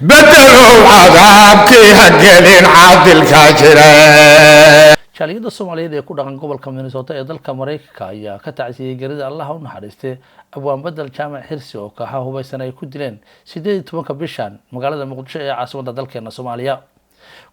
Bedelow cadaabkii ha gelin caadilka jira. Jaaliyadda Soomaaliyeed ee ku dhaqan gobolka Minnesota ee dalka Maraykanka ayaa ka tacsiyey geerida Allaha u naxariistay Abwaan Bedel Jaamac Xirsi oo kooxaha hubaysan ay ku dileen 18-ka bishan magaalada Muqdisho ee caasimadda dalkeena Soomaaliya.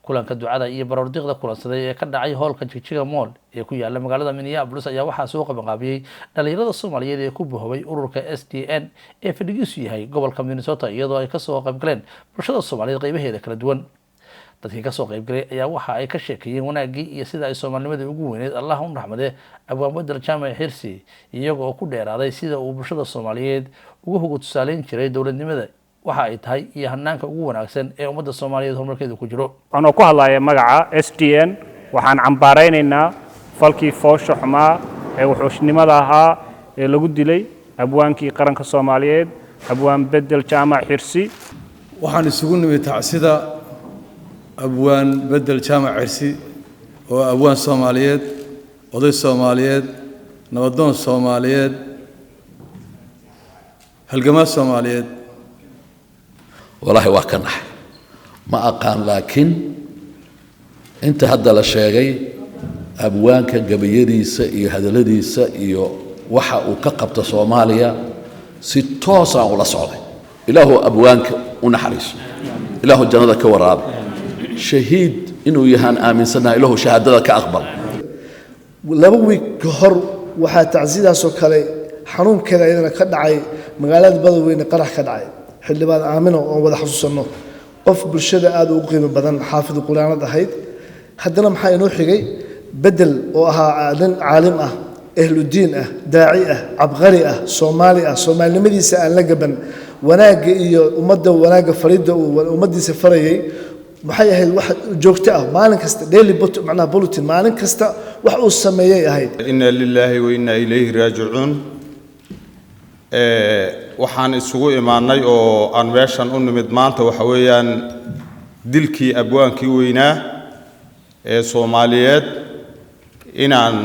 Kulanka ducada iyo baroordiiqda kulansaday ee ka dhacay hoolka Jigjiga Mall ee ku yaala magaalada Minneapolis ayaa waxaa soo qabanqaabiyey dhalinyarada Soomaaliyeed ee ku bohobay ururka SDN ee fadhigiisu yahay gobolka Minnesota, iyadoo ay kasoo qaybgaleen bulshada Soomaaliyeed qeybaheeda kala duwan. Dadkii kasoo qaybgalay ayaa waxa ay ka sheekeeyeen wanaaggii iyo sida ay soomaalinimadii ugu weyneyd Allah u raxmade Abwaan Bedel Jaamac Xirsi, iyaga oo ku dheeraaday sida uu bulshada Soomaaliyeed uga hoga tusaaleyn jiray dowladnimada waxa ay tahay iyo hanaanka ugu wanaagsan ee ummadda Soomaaliyeed horumarkeedu ku jiro. Anoo ku hadlaya magaca SDN, waxaan cambaaraynaynaa falkii foosha xumaa ee wuxuushnimada ahaa ee lagu dilay abwaankii qaranka Soomaaliyeed, Abwaan Bedel Jaamac Xirsi. Waxaan isugu nimid tacsida Abwaan Bedel Jaamac Xirsi oo abwaan Soomaaliyeed, oday Soomaaliyeed, nabadoon Soomaaliyeed, halgamaa Soomaaliyeed. Walaahi waa ka naxay. Ma aqaan, laakiin inta hadda la sheegay abwaanka gabayadiisa iyo hadalladiisa iyo waxa uu ka qabta Soomaaliya si toosaan ula socday. Ilaahu abwaanka u naxariiso, Ilaahu jannada ka waraabi, shahiid inuu yahaan aaminsannahay, Ilaahu shahaadada ka aqbal. 2 wiig ka hor waxaa tacsidaasoo kale xanuunkeeda iyadana ka dhacay magaalada Badaweyne, qarax ka dhacay. Xildhibaan Aamino oon wada xasuusanno, qof bulshada aad ugu qiimo badan, xaafid qur-aanad ahayd. Haddana maxaa inoo xigay? Bedel oo ahaa nin caalim ah, ahludiin ah, daaci ah, cabqari ah, Soomaali ah, soomaalinimadiisa aan la gaban, wanaagga iyo ummadda wanaagga faridda uu ummaddiisa farayay maxay ahayd? Wax joogto ah, maalin kasta, daily macnaha bulletin, maalin kasta wax uu sameeyay ahayd. Inna lilaahi wa inna ilayhi raajicuun. Waxaan isugu imaanay oo aan meeshan u nimid maanta waxa weeyaan dilkii abwaankii weynaa ee Soomaaliyeed inaan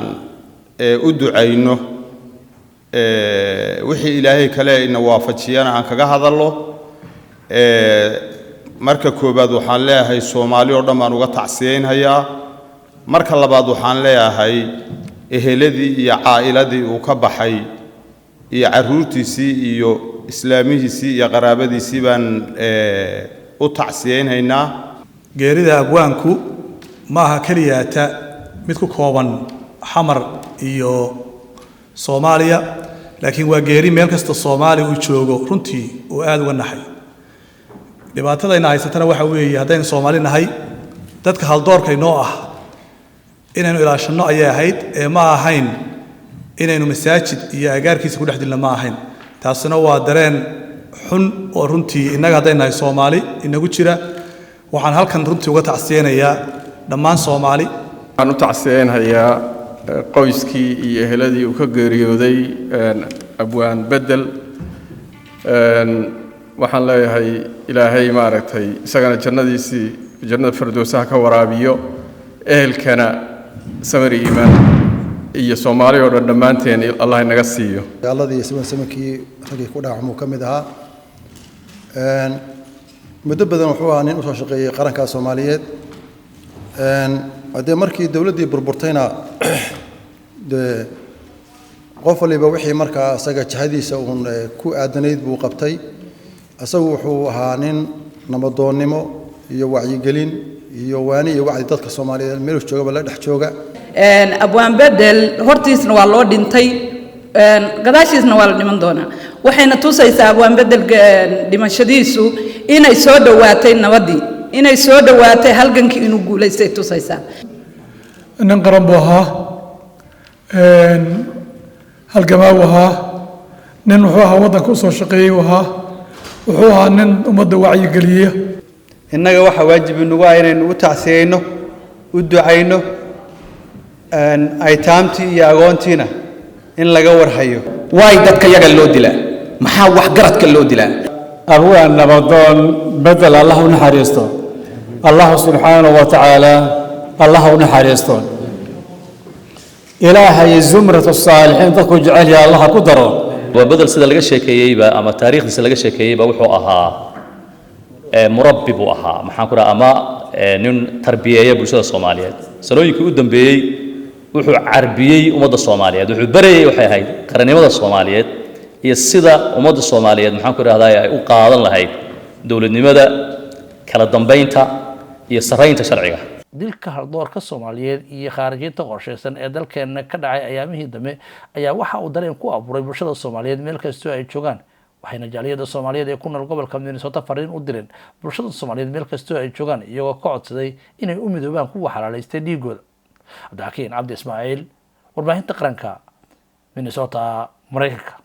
u ducayno, wixii Ilaahay kale ina waafajiyana aan kaga hadallo. Marka koowaad waxaan leeyahay Soomaali oo dhan baan uga tacsiyeynhayaa. Marka labaad waxaan leeyahay eheladii iyo caa'iladii uu ka baxay iyo carruurtiisii iyo islaamihiisii iyo qaraabadiisii baan u tacsiyeynhaynaa. Geerida abwaanku ma aha keliyaata mid ku kooban Xamar iyo Soomaaliya, laakiin waa geeri meel kasta Soomaaliya uu joogo runtii uu aada uga naxay. Dhibaatadayna haysatana waxa weeye, haddaynu Soomaali nahay, dadka haldoorka inoo ah inaynu ilaashanno ayay ahayd ee ma ahayn inaynu masaajid iyo agaarkiisa ku dhex dilno, ma ahayn. Taasina waa dareen xun oo runtii innaga hadday nahay Soomaali inagu jira. Waxaan halkan runtii uga tacsiyeynayaa dhammaan Soomaali. Waxaan u tacsiyeynhayaa qoyskii iyo eheladii uu ka geeriyooday Abwaan Bedel. Waxaan leeyahay Ilaahay maaragtay isagana jannadiisii, jannada fardowsaha ka waraabiyo, ehelkana samir iimaan iyo Soomaali oo dhan dhammaanteen Allah inaga siiyo. Dagaaladii 77-kii raggii ku dhaawacmuu ka mid ahaa. Muddo badan wuxuu ahaa nin usoo shaqeeyey qaranka Soomaaliyeed. Haddee markii dowladdii burburtayna, dee qof waliba wixii markaa isaga jihadiisa uun ku aadanayd buu qabtay. Isagu wuxuu ahaa nin nabadoonnimo iyo wacyigelin iyo waani iyo wacdi dadka Soomaaliyeed meeluu joogaba la dhex jooga. Abwaan Bedel hortiisna waa loo dhintay, gadaashiisna waa la dhiman doonaa. Waxayna tusaysaa Abwaan Bedel dhimashadiisu inay soo dhowaatay nabaddii, inay soo dhowaatay halgankii, inuu guulaystay tusaysaa. Nin qaran buu ahaa, halgamaa buu ahaa, nin wuxuu ahaa waddanka usoo shaqeeyey uu ahaa, wuxuu ahaa nin ummadda wacyigeliya. Innaga waxaa waajib inagu ah inaynu u tacsiyeyno, u ducayno, aytaamtii iyo agoontiina in laga warhayo. Waay dadka yaga loo dilaa? Maxaa waxgaradka loo dilaa? Abwaan nabadoon Bedel Allah u naxariisto, Allahu subxaanahu wa tacaala Allah u naxariisto, Ilaahay zumratu saalixiin dadku jecel yahay Allah ku daro. Waa Bedel sida laga sheekeeyeyba ama taariikhdiisa laga sheekeeyeyba, wuxuu ahaa Murabbi buu ahaa, maxaan ku dhaha, ama nin tarbiyeeya bulshada Soomaaliyeed. Sanooyinkii u dambeeyey wuxuu carbiyey ummadda Soomaaliyeed, wuxuu barayey waxay ahayd qarannimada Soomaaliyeed iyo sida ummadda Soomaaliyeed, maxaan ku idhahdaa, ay u qaadan lahayd dowladnimada, kala dambaynta iyo sarraynta sharciga. Dilka haldoorka Soomaaliyeed iyo khaarijinta qorshaysan ee dalkeena ka dhacay ayaamihii dambe ayaa waxa uu dareen ku abuuray bulshada Soomaaliyeed meel kastoo ay joogaan, waxayna jaaliyada Soomaaliyeed ee ku nool gobolka Minnesota fariin u direen bulshada Soomaaliyeed meel kastoo ay joogaan, iyagoo ka codsaday inay u midoobaan kuwa xalaalaystay dhiigooda. Cabdixakiin Cabdi Ismaaciil, Warbaahinta Qaranka, Minnesota, Maraykanka.